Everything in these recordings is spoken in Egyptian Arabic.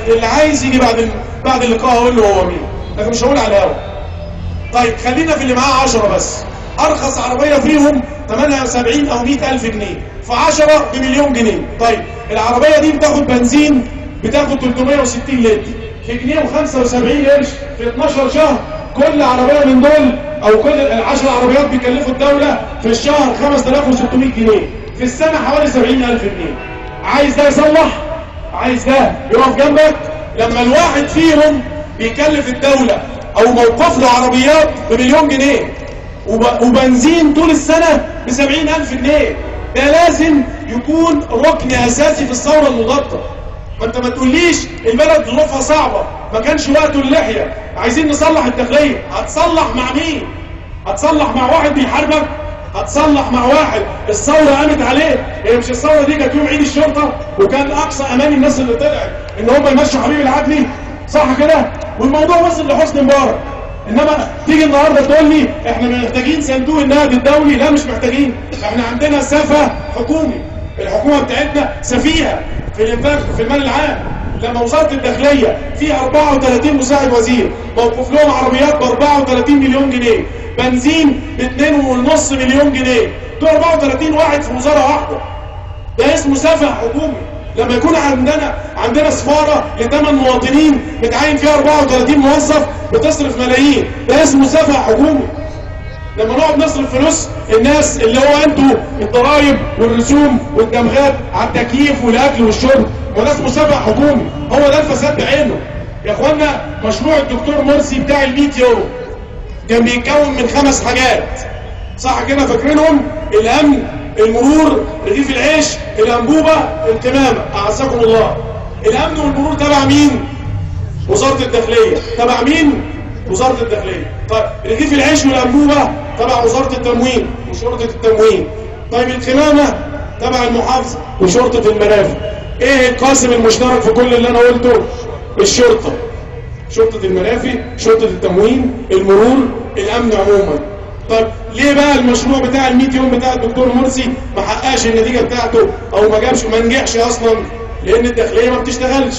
اللي عايز يجي بعد اللقاء اقول له هو مين، لكن مش هقول على الهوا. طيب خلينا في اللي معاه 10 بس. ارخص عربية فيهم 78 او 100 الف جنيه، في 10 بمليون جنيه. طيب العربية دي بتاخد بنزين، بتاخد 360 لتر في جنيه و75 قرش في 12 شهر. كل عربية من دول او كل ال10 عربيات بيكلفوا الدولة في الشهر 5600 جنيه، في السنة حوالي 70000 جنيه. عايز ده يصلح؟ عايز ده يقف جنبك؟ لما الواحد فيهم بيكلف الدولة او موقف له عربيات بمليون جنيه وبنزين طول السنة ب 70000 جنيه، ده لازم يكون ركن اساسي في الثورة المضادة. ما انت ما تقوليش البلد ظروفها صعبة، ما كانش وقته اللحية، عايزين نصلح الداخلية. هتصلح مع مين؟ هتصلح مع واحد بيحاربك؟ هتصلح مع واحد الثورة قامت عليه؟ هي مش الثورة دي كانت يوم عيد الشرطة، وكان اقصى اماني الناس اللي طلعت ان هم يمشوا حبيب العدلي، صح كده؟ والموضوع وصل لحسني مبارك. انما تيجي النهارده تقول لي احنا محتاجين صندوق النقد الدولي، لا مش محتاجين، احنا عندنا سفه حكومي، الحكومة بتاعتنا سفيهه في الانفاق في المال العام. لما وزارة الداخلية فيها 34 مساعد وزير موقف لهم عربيات ب 34 مليون جنيه، بنزين ب 2.5 مليون جنيه، دول 34 واحد في وزارة واحدة، ده اسمه سفه حكومي. لما يكون عندنا سفارة لثمان مواطنين متعين فيها 34 موظف بتصرف ملايين، ده اسمه سفه حكومي. لما نقعد نصرف فلوس الناس اللي هو انتوا الضرايب والرسوم والدمغات على التكييف والاكل والشرب، وده اسمه سفه حكومي. هو ده الفساد بعينه يا اخوانا. مشروع الدكتور مرسي بتاع ال 100 يورو كان بيتكون من 5 حاجات، صح كده؟ فاكرينهم؟ الامن، المرور، رغيف العيش، الانبوبة، القمامة، اعزكم الله. الامن والمرور تبع مين؟ وزارة الداخلية. تبع مين؟ وزارة الداخلية. طيب رغيف العيش والانبوبه تبع وزارة التموين وشرطه التموين. طيب القمامة تبع المحافظة وشرطه المرافق. ايه القاسم المشترك في كل اللي انا قلته؟ الشرطة، شرطه المرافق، شرطه التموين، المرور، الامن عموما. طيب ليه بقى المشروع بتاع ال 100 يوم بتاع الدكتور مرسي ما حققش النتيجة بتاعته او ما جابش، ما نجحش اصلا؟ لان الداخلية ما بتشتغلش.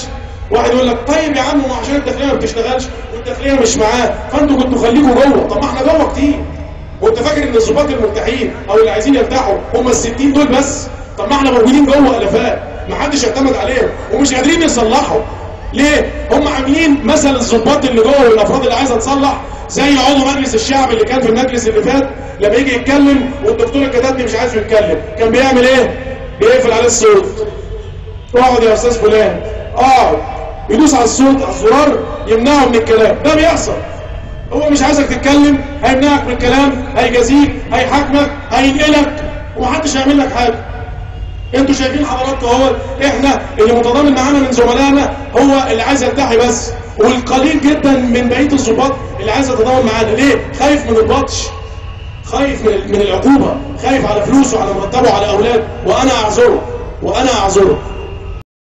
واحد يقول لك طيب يا عم ما عشان الداخلية ما بتشتغلش والداخليه مش معاه فانتوا كنتوا خليكوا جوه. طب ما احنا جوه كتير. وانت فاكر ان الظباط المرتاحين او اللي عايزين يرتاحوا هم ال 60 دول بس؟ طب ما احنا موجودين جوه الافات، ما حدش اعتمد عليهم ومش قادرين يصلحوا. ليه؟ هم عاملين مثل الظباط اللي جوه والافراد اللي عايزه تصلح زي عضو مجلس الشعب اللي كان في المجلس اللي فات لما يجي يتكلم والدكتور الكتاتني مش عايزه يتكلم، كان بيعمل ايه؟ بيقفل عليه الصوت. اقعد يا استاذ فلان، اقعد، يدوس على الصوت، على الزرار، يمنعه من الكلام. ده بيحصل. هو مش عايزك تتكلم، هيمنعك من الكلام، هيجازيك، هيحاكمك، هينقلك، ومحدش هيعمل لك حاجة. انتوا شايفين حضراتكم اهو، احنا اللي متضامن معانا من زملائنا هو اللي عايز يلتحي بس، والقليل جدا من بقية الظباط اللي عايز يتضامن معانا. ليه؟ خايف من البطش، خايف من العقوبة، خايف على فلوسه، على مرتبه، على اولاده. وانا اعذره، وانا اعذره.